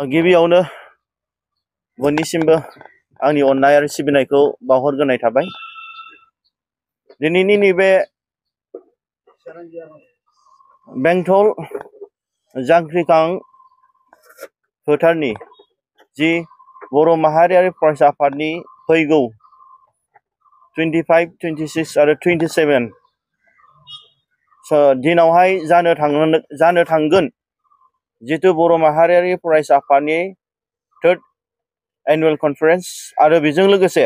गिबियावनो बयनिसिमबो आंनि अननाय आरो सिबिनायखौ बावहरग्रोनाय थाबाय। दिनैनि नैबे बेंटल जांख्रिखां फोथारनि जि बर' माहारियारि फरायसा आफादनि फैगौ 25, 26 आरो 27 दिनावहाय जानो थांगोन जितु बर' माहारियारि फरायसा आफादनि 3rd एनुअल कनफारेन्स आरो बेजों लोगोसे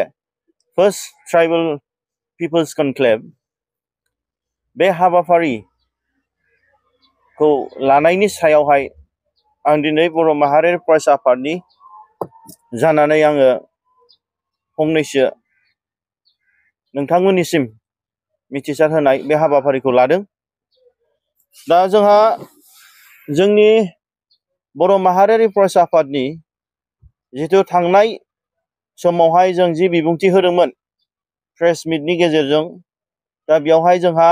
फर्स्ट ट्राइबल पिपल्स कनक्लेव बे हाबाफारिखौ लानायनि सायावहाय आं दिनै बर' माहारियारि फरायसा आफादनि जानानै आङो फंनैसो नोंथांमोननिसिम मिथिसार होनाय बे हाबाफारिखौ लादों। दा जोंहा जोंनि बर' माहारियारि फरायसा आफादनि जितु थांनाय समावहाय जों जि बिबुंथि होदोंमोन प्रेस मिटनि गेजेरजों, दा बेयावहाय जोंहा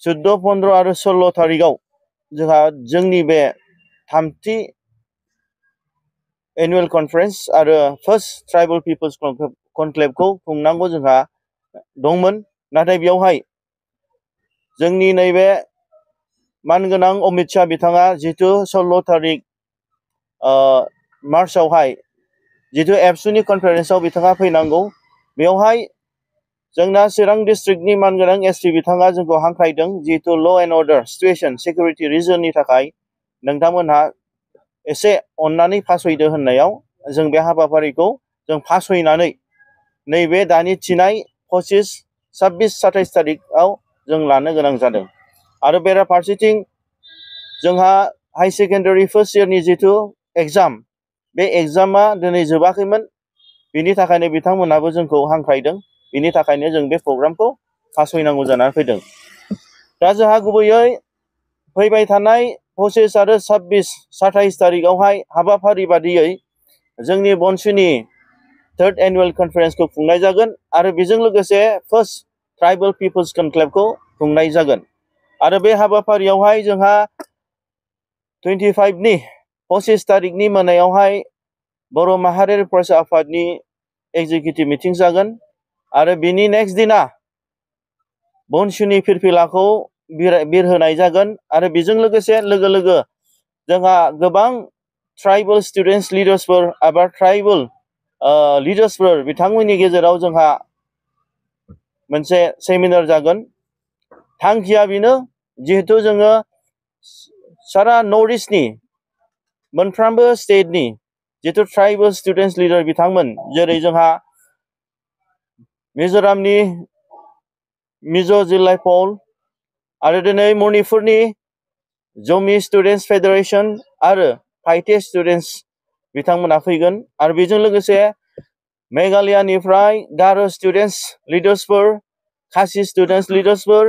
14, 15 आरो 16 थारिखआव जोंहा जोंनि बे 3थि एनुअल कनफारेन्स आरो फर्स्ट ट्राइबल पिपल्स कनक्लेवखौ खुंनांगौ जोंहा दंमोन। नाथाय बेयावहाय जोंनि नैबे मानगोनां अमित शाह बिथाङा जितु 16 थारिख मार्चआवहाय जितु एबसुनि कनफारेन्सआव बिथाङा फैनांगौ, बेवहाय जोंना चिरां डिस्ट्रिक्टनि मानगोनां एसपि बिथाङा जोंखौ हांख्रायदों जितु ल' एन्ड अर्डार सिटुएसन सिकिउरिटि रिजननि थाखाय नोंथांमोनहा एसे अननानै फासयदो होननायाव जों बे हाबाफारिखौ जों फासयनानै नैबे दानि थिनाय 25, 26, 27 थारिखआव जों लानो गोनां जादों। आरो बेराफारसेथिं जोंहा हाई सेकेन्डारि फार्स्ट इयारनि जितु एग्जाम, बे एग्जामा दिनै जोबाखैमोन, बिनि थाखायनो बिथांमोनहाबो जोंखौ हांख्रायदों, बिनि थाखायनो जों बे प्रग्रामखौ फासयनांगौ जानानै फैदों। दा जोंहा गुबैयै फैबाय थानाय 25 आरो 26, 27 थारिखआवहाय हाबाफारि बादियै जोंनि बनसुनि 3rd एनुअल कनफारेन्सखौ खुंनाय जागोन आरो बेजों लोगोसे फर्स्ट ट्राइबल पिपल्स कनक्लेवखौ खुंनाय जागोन। आरो बे हाबाफारियावहाय जोंहा 25 थारिखनि मोनायावहाय बर' माहारियारि फरायसा आफादनि एग्जिकिउटिभ मिटिं जागोन आरो बिनि नेक्स्ट दिना बनसुनि फिरफिलाखौ बिरहोनाय जागोन। आरो बेजों लोगोसे लोगो लोगो जोंहा गोबां ट्राइबल स्टुडेन्टस लिडार्सफोर एबा ट्राइबल लिडार्सफोर बिथांमोननि गेजेराव जोंहा मोनसे सेमिनार जागोन। थांखिया बेनो जिहेथु जोङो सारा नर्थ इस्टनि मोनफ्रोमबो स्टेटनि जितु ट्राइबल स्टुडेन्टस लिडार बिथांमोन, जेरै जोंहा मिज'रामनि मिज' जिल्लाय पल आरो दिनै मणिपुरनि जमि स्टुडेन्टस फेडारेसन आरो फाइटे स्टुडेन्टस बिथांमोना फैगोन। आरो बेजों लोगोसे मेघालयानिफ्राय गार' स्टुडेन्टस लिडार्सफोर, खासि स्टुडेन्टस लिडार्सफोर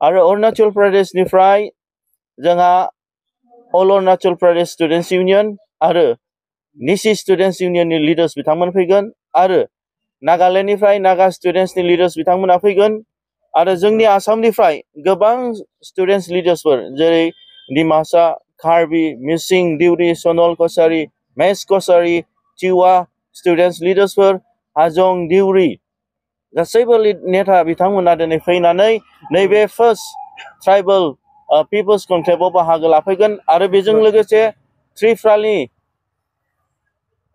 आरो अरुणाचल प्रदेशनिफ्राय जोंहा अल अरुणाचल प्रदेश स्टुडेन्टस इउनियन आरो निसि स्टुडेन्टस इउनियननि लिडार्स बिथांमोन फैगोन आरो नागालेण्डनिफ्राय नागा स्टुडेन्टसनि लिडार्स बिथांमोना फैगोन आरो जोंनि आसामनिफ्राय गोबां स्टुडेन्टस लिडार्सफोर जेरै डिमासा, कार्बि, मिसिं, दिउरि, सनल कसारि, मेस कसारि, टिवा स्टुडेन्टस लिडार्सफोर, हाजं, दिउरि गासैबो नेता बिथांमोना दिनै फैनानै नैबे फार्स्ट ट्राइबल पिपल्स कनक्लेवआव बाहागो लाफैगोन। आरो बेजों लोगोसे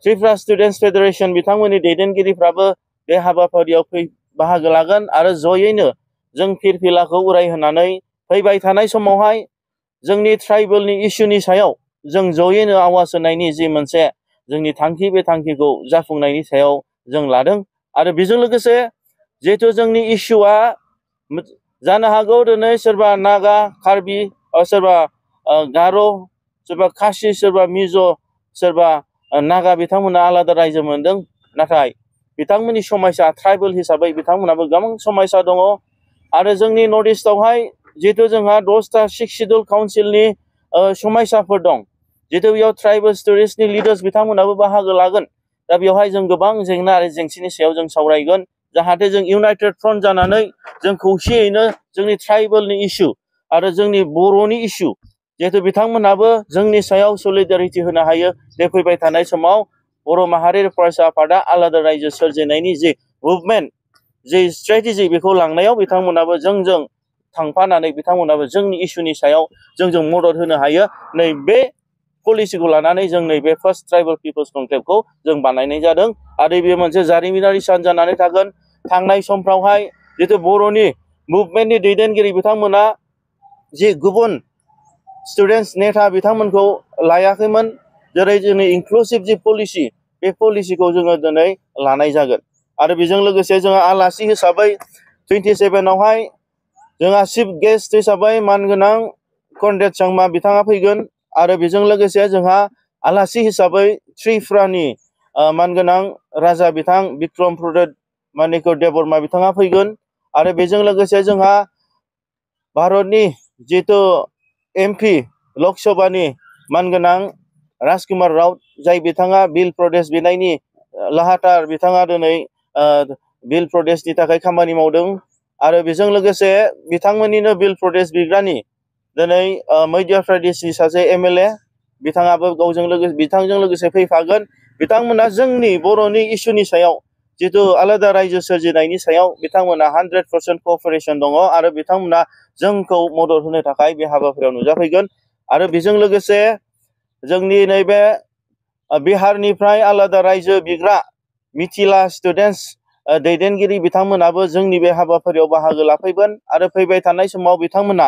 त्रिपुरा स्टुडेन्टस फेडारेसन बिथांमोननि दैदेनगिरिफ्राबो बे हाबाफारियाव बाहागो लागोन आरो जयैनो जों फिरफिलाखौ उरायहोनानै फैबाय थानाय समावहाय जोंनि ट्राइबेलनि इसुनि सायाव जों जयैनो आवाज होनायनि जि मोनसे जोंनि थांखि, बे थांखिखौ जाफुंनायनि सायाव जों लादों। आरो बेजों लोगोसे जिहेथु जोंनि इसुआ जानो हागौ दिनै सोरबा नागा, कार्बि, सोरबा गार', सोरबा खासि, सोरबा मिज', सोरबा नागा बिथांमोना आलादा रायजो मोनदों, नाथाय बिथांमोननि समायसा ट्राइबेल हिसाबै बिथांमोनाबो गोबां समायसा दङ। आरो जोंनि नर्थ इस्टआवहाय जिहेथु जोंहा 10टा 6 सिडुल काउन्सिलनि समायसाफोर दं, जिहेतु बेयाव ट्राइबेल स्टुडेन्टसनि लिडार्स बिथांमोनाबो बाहागो लागोन। दा बेवहाय जों गोबां जेंना आरो जेंसिनि सायाव जों सावरायगोन, जाहाथे जों इउनाइटेड फ्रन्ट जानानै जों खौसेयैनो जोंनि ट्राइबेलनि इसु आरो जोंनि बर'नि इसु जिहेतु बिथांमोनाबो जोंनि सायाव सलिडारिटि होनो हायो जे फैबाय थानाय समाव बर' माहारि फरायसा आफादा आलादा रायजो सोरजिनायनि जि मुभमेन्ट जि स्ट्रेटेजि बेखौ लांनायाव बिथांमोनाबो जोंजों थांफानानै बिथांमोनाबो जोंनि इस्युनि सायाव जोंजों मदद होनो हायो। नैबे पलिसिखौ लानानै जों नैबे फार्स्ट ट्राइबेल पिपल्स कनक्लेभखौ जों बानायनाय जादों आरो बेयो मोनसे जारिमिनारि सान जानानै थागोन। थांनाय समफ्रावहाय जितु बर'नि मुभमेन्टनि दैदेनगिरि बिथांमोना जि गुबुन स्टुडेन्टस नेता बिथांमोनखौ लायाखैमोन, जेरै जोंनि इनक्लुसिभ जि पलिसि बे पलिसिखौ जोङो दिनै लानाय जागोन। आरो बेजों लोगोसे जोङो आलासि हिसाबै 27आवहाय जोंहा चिफ गेस्ट हिसाबै मानगोनां कनरेड चांमा बिथाङा फैगोन आरो बेजों लोगोसे जोंहा आलासि हिसाबै त्रिपुरानि मानगोनां राजा बिथां बिक्रम प्रदोत मानिकर देबबर्मा बिथाङा फैगोन आरो बेजों लोगोसे जोंहा भारतनि जितु एमपि लक सभानि मानगोनां राजकुमार राव जाय बिथाङा बिल प्रदेश बिनायनि लाहाटार बिथाङा दिनै बिल प्रदेशनि थाखाय खामानि मावदों आरो बेजों लोगोसे बिथांमोननिनो बिल प्रदेश बिग्रानि दिनै मध्य प्रदेशनि सासे एमएलए बिथाङाबो बिथांजों लोगोसे फैफागोन। बिथांमोना जोंनि बर'नि इस्युनि सायाव जितु आलादा रायजो सोरजिनायनि सायाव बिथांमोना 100% क'अपारेसन दङ आरो बिथांमोना जोंखौ मदद होनो थाखाय बे हाबाफारियाव नुजाफैगोन। आरो बेजों लोगोसे जोंनि नैबे बिहारनिफ्राय आलादा रायजो बिग्रा मिथिला स्टुडेन्टस दैदेनगिरि बिथांमोनाबो जोंनि बे हाबाफारियाव बाहागो लाफैगोन आरो फैबाय थानाय समाव बिथांमोना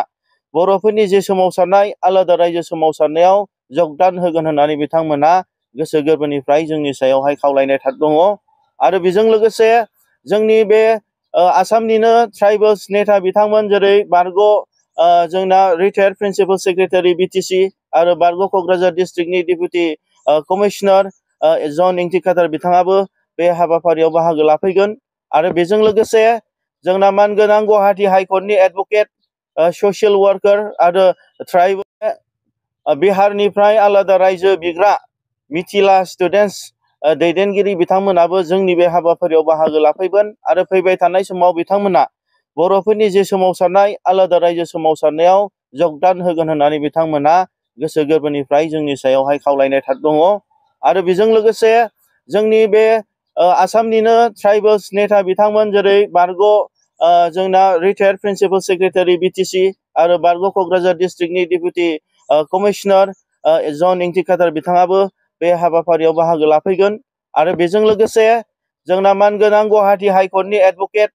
बर'फोरनि जे सोमावसारनाय आलादा रायजो सोमावसारनायाव जगदान होगोन होननानै बिथांमोना गोसो गोरबोनिफ्राय जोंनि सायावहाय खावलायनाय दङ। आरो बेजों लोगोसे जोंनि बे आसामनिनो ट्राइबेल्स नेता बिथांमोन जेरै बारग' जोंना रिटायार्ड प्रिन्सिपाल सेक्रेटारि बिटिसि आरो बारग' क'क्राझार डिस्ट्रिक्टनि डेपुटि कमिशनार जन इंटिकाटार बिथाङाबो बे हाबाफारियाव बाहागो लाफैगोन। आरो बेजों लोगोसे जोंना मानगोनां गुवाहाटी हाइकर्टनि एडभकेट ससियेल वार्कार आरो ट्राइबेल बिहारनिफ्राय आलादा रायजो बिग्रा मिथिला स्टुडेन्टस दैदेनगिरि बिथांमोनाबो जोंनि बे हाबाफारियाव बाहागो लाफैगोन आरो फैबाय थानाय समाव बिथांमोना बर'फोरनि जे सोमावसारनाय आलादा रायजो सोमावसारनायाव जगदान होगोन होननानै बिथांमोना गोसो गोरबोनिफ्राय जोंनि सायावहाय खावलायनाय दङ। आरो बेजों लोगोसे जोंनि बे आसामनिनो ट्राइबेल्स नेता बिथांमोन जेरै बारग' जोंना रिटायार्ड प्रिन्सिपाल सेक्रेटारि बिटिसि आरो बारग' क'क्राझार डिस्ट्रिक्टनि डेपुटि कमिशनार जन इंटिकाटार बिथाङाबो बे हाबाफारियाव बाहागो लाफैगोन। आरो बेजों लोगोसे जोंना मानगोनां गुवाहाटी हाइकर्टनि एडभकेट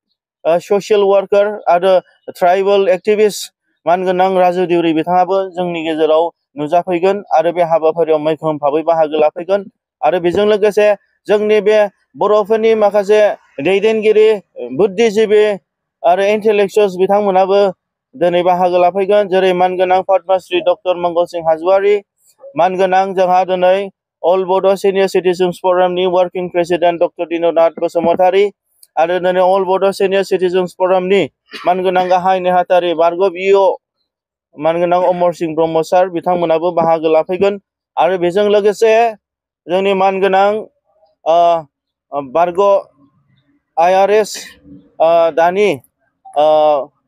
ससियेल वार्कार आरो ट्राइबेल एक्टिभिस्ट मानगोनां राजु दिउरि बिथाङाबो जोंनि गेजेराव नुजाफैगोन आरो बे हाबाफारियाव मैखोम भाबै बाहागो लाफैगोन। आरो बेजों लोगोसे जोंनि बे बर'फोरनि माखासे दैदेनगिरि बुद्धिजिबि आरो इन्टेलेक्सुवेल्स बिथांमोनाबो दिनै बाहागो लाफैगोन, जेरै मानगोनां पद्मश्री डक्टर मंगल सिं हाज'वारि, मानगोनां जोंहा दिनै अल बड' सिनियर सिटिजेन्स फरामनि working president doctor Dinanath Basumatary आरो दिनै अल बड' सिनियर सिटिजेन्स फरामनि मानगोनां गाहाय नेहाथारि बारग' बिअ मानगोनां अमर सिंह ब्रह्म सार बिथांमोनाबो बाहागो लाफैगोन। आरो बेजों लोगोसे जोंनि मानगोनां बारग' IRS दानि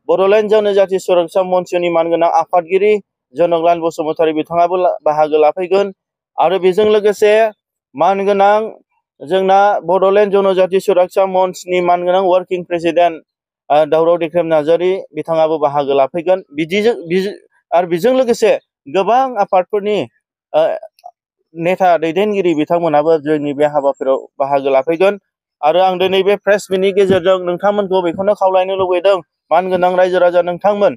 बड'लेण्ड जनजाति सुरक्षा मन्चनि मानगोनां आफादगिरि जनकलाल बसुमतारी बिथाङाबो बाहागो लाफैगोन। आरो बेजों लोगोसे मानगोनां जोंना बड'लेण्ड जनजाति सुरक्षा मन्चनि मानगोनां वार्किं प्रेसिडेन्ट दावराव देख्रेम नार्जारि बिथाङाबो बाहागो लाफैगोन। आरो बेजों लोगोसे गोबां आफादफोरनि नेता दैदेनगिरि बिथांमोनाबो जोंनि बे हाबाफारियाव बाहागो लाफैगोन। आरो आं दिनै बे प्रेस मिटनि गेजेरजों नोंथांमोनखौ बेखौनो खावलायनो लुबैदों, मानगोनां रायजो राजा नोंथांमोन,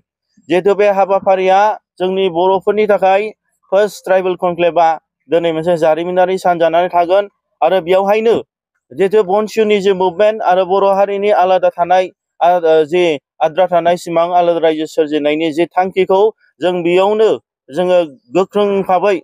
जिहेतु बे हाबाफारिया जोंनि बर'फोरनि थाखाय फार्स्ट ट्राइबेल कनक्लेभआ दिनै मोनसे जारिमिनारि सान जानानै थागोन। आरो बेयावहायनो जिहेतु बनसुनि जे मुभमेन्ट आरो बर' हारिनि आलादा थानाय जि आद्रा थानाय सिमां आलादा रायजो सोरजिनायनि जि थांखिखौ जों बेयावनो जोङो गोख्रों भाबै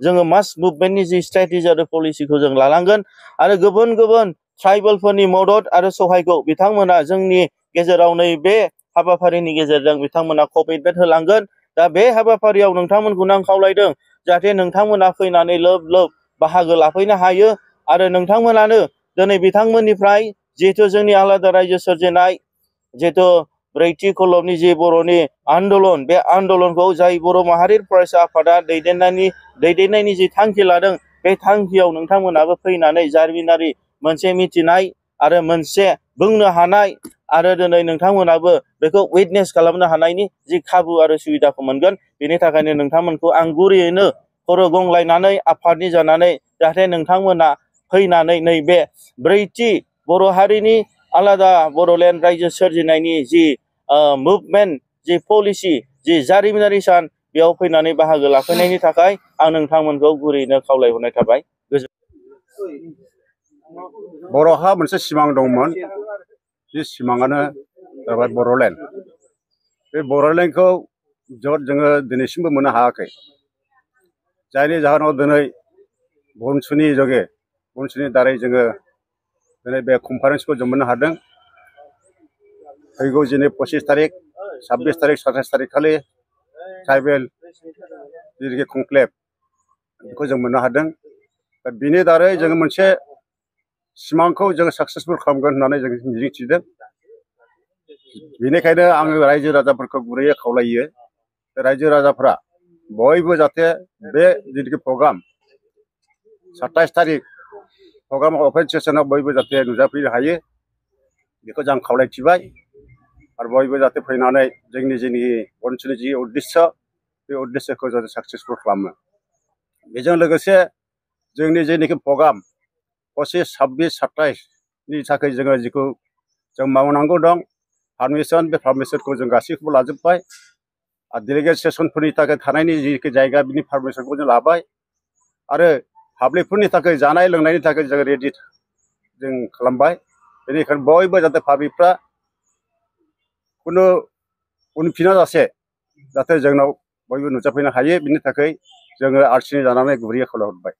जोङो मास मुभमेन्टनि जि स्ट्रेटेजि आरो पलिसिखौ जों लानांगोन। आरो गुबुन गुबुन ट्राइबेलफोरनि मदद आरो सहायखौ बिथांमोना जोंनि गेजेराव नैबे हाबाफारिनि गेजेरजों बिथांमोना कमिटमेन्ट होलांगोन। दा बे हाबाफारियाव नोंथांमोनखौनो आं खावलायदों जाहाथे नोंथांमोना फैनानै लोब लोब बाहागो लाफैनो हायो आरो नोंथांमोनानो दिनै बिथांमोननिफ्राय जिहेथु जोंनि आलादा रायजो सोरजिनाय जिहेथु ब्रैथि खलबनि जि बर'नि आन्दलन बे आन्दलनखौ जाय बर' माहारि फरायसा आफादा दैदेननायनि जि थांखि लादों बे थांखियाव नोंथांमोनाबो फैनानै जारिमिनारि मोनसे मिथिनाय आरो मोनसे बुंनो हानाय आरो दिनै नोंथांमोनाबो बेखौ विटनेस खालामनो हानायनि जि खाबु आरो सुबिदाखौ मोनगोन। बेनि थाखायनो नोंथांमोनखौ आं गुरैयैनो खर' गंलायनानै आफादनि जानानै जाहाथे नोंथांमोना फैनानै नैबे ब्रैथि बर' हारिनि आलादा बड'लेण्ड रायजो सोरजिनायनि जि मुभमेन्ट जि पलिसि जि जारिमिनारि सान बेयाव फैनानै बाहागो लाफैनायनि थाखाय आं नोंथांमोनखौ गुरैयैनो खावलायहरनाय थाबाय। बर'हा मोनसे सिमां दंमोन, बे सिमाङानो जाबाय बड'लेण्ड। बे बड'लेण्डखौ जोङो दिनैसिमबो मोननो हायाखै, जायनि जाहोनाव दिनै बनसुनि जगे बनसुनि दारै जोङो दिनै बे कनफारेन्सखौ जों मोननो हादों। फैगौ दिनै 25 तारिख 26 तारिख 27 तारिख खालि ट्राइबेल जिनोखि कनक्लेभ बेखौ जों मोननो हादों। दा बिनि दारै जोङो मोनसे सिमांखौ जोङो साक्सेसफुल खालामगोन होननानै जों मिजिंथिदों। बेनिखायनो आङो रायजो राजाफोरखौ गुरैयै खावलायो, रायजो राजाफ्रा बयबो जाहाथे बे जिनोखि प्रग्राम 27 तारिख प्रग्राम अपेन सेसनाव बयबो जाहाथे नुजाफैनो हायो बेखौ जों खावलायथिबाय। आरो बयबो जाहाथे फैनानै जोंनि बनसुनि जि उद्देश्य बे उद्देश्यखौ जों साक्सेसफुल खालामो। बेजों लोगोसे जोंनि जेनोखि प्रग्राम 25, 26, 27 नि थाखाय जोङो जिखौ जों मावनांगौ दं पारमिसन, बे पारमिसनखौ जों गासैखौबो लाजोब्बाय। आरो डेलिगेट सेसनफोरनि थाखाय थानायनि जिखि जायगा बिनि पारमिसनखौ जों लाबाय। आरो पाब्लिकफोरनि थाखाय जानाय लोंनायनि थाखाय जों रेडि जों खालामबाय। बेनिखायनो बयबो जाहाथे पाब्लिकफ्रा खुनु उनफिना जासे जाहाथे जोंनाव बयबो नुजाफैनो हायो, बिनि थाखाय जोङो आरसिनि जानानै गुरैयै खावलायहरबाय।